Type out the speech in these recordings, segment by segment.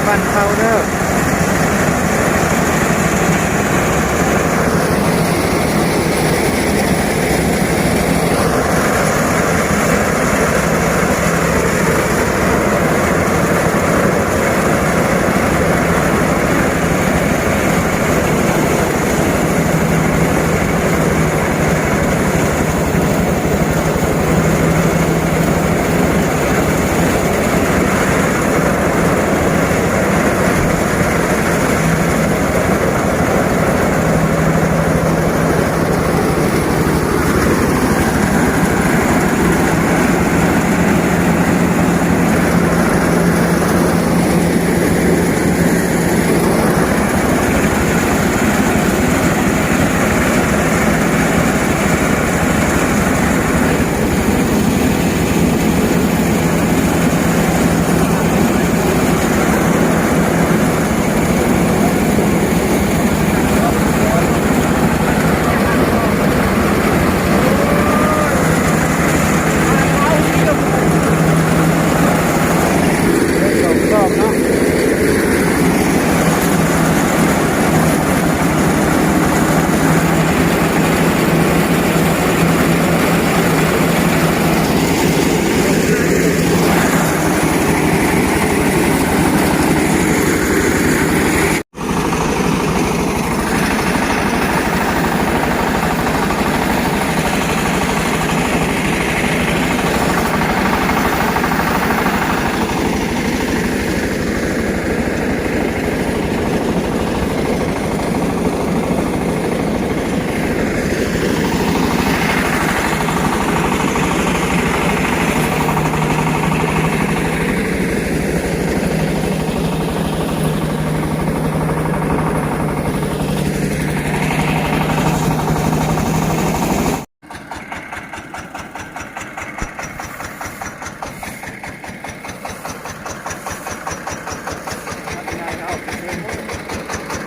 ປັ່ນເຂົ້າເດີ.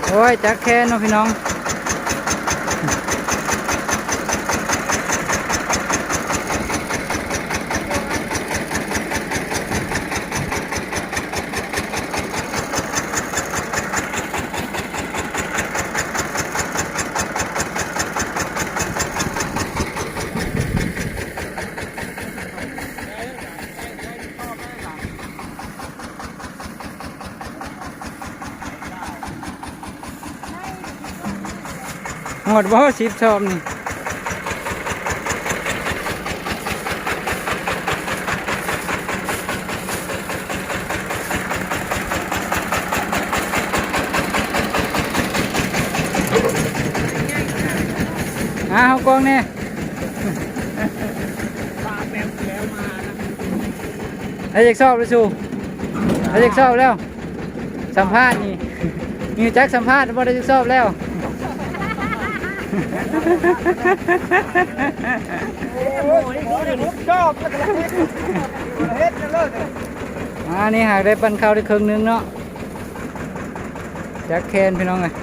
ໂອ້ຍ ຈັກແຄນເນາະພີ່ນ້ອງ. ຮອດບໍ່ ສິບຊອບນີ້? ຫາເຮົາກອງແດ່. ໄດ້ຈັກຊອບແລ້ວສູ? ໄດ້ຈັກຊອບແລ້ວ? ສຳພາດນີ້ ມີຈັກສຳພາດບໍ່ ໄດ້ຈັກຊອບແລ້ວ? ອັນນີ້ຫາກໄດ້ປັ່ນເຂົ້າໄດ້ເຄິ່ງໜຶ່ງເນາະ. ຈັກແຄນພີ່ນ້ອງເອີຍ.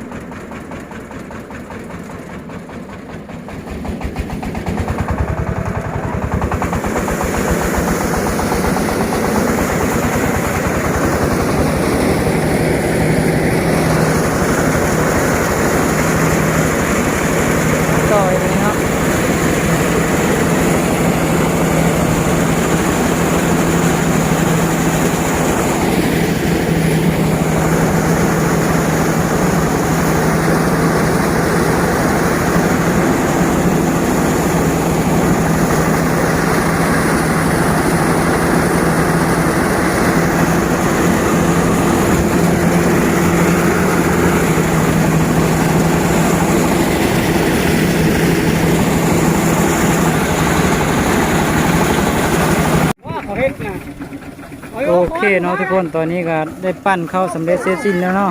ໂອເຄເນາະທຸກຄົນ ຕອນນີ້ກໍໄດ້ປັ່ນເຂົ້າສຳເລັດເສັດສິ້ນແລ້ວເນາະ.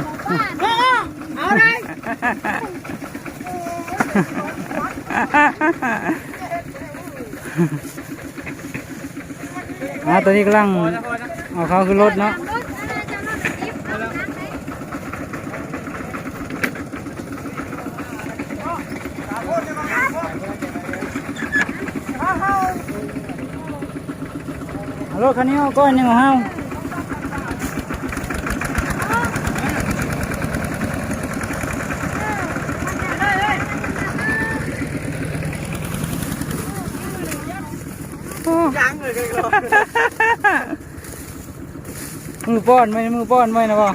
ອ່າ ຕອນນີ້ກຳລັງເອົາເຂົ້າຂຶ້ນລົດເນາະ. ເອົາລົດຄັນນີ້ອອກກ່ອນ ຍັງເອົາເຮົາ. ຍັງເລີຍ ມືປ້ອນໄໝ ມືປ້ອນໄໝນະບໍ່?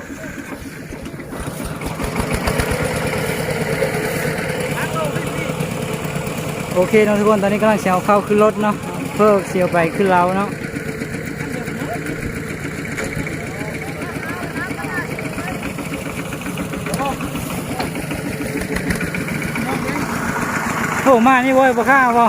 ໂອເຄເນາະທຸກຄົນ ຕອນນີ້ກຳລັງຊິເອົາເຂົ້າຂຶ້ນລົດເນາະ ເພື່ອຊິເອົາໄປຂຶ້ນລາວເນາະ. ໂອ້ ມານີ້ເວີຍ ບໍ່ຄ້າບໍ່?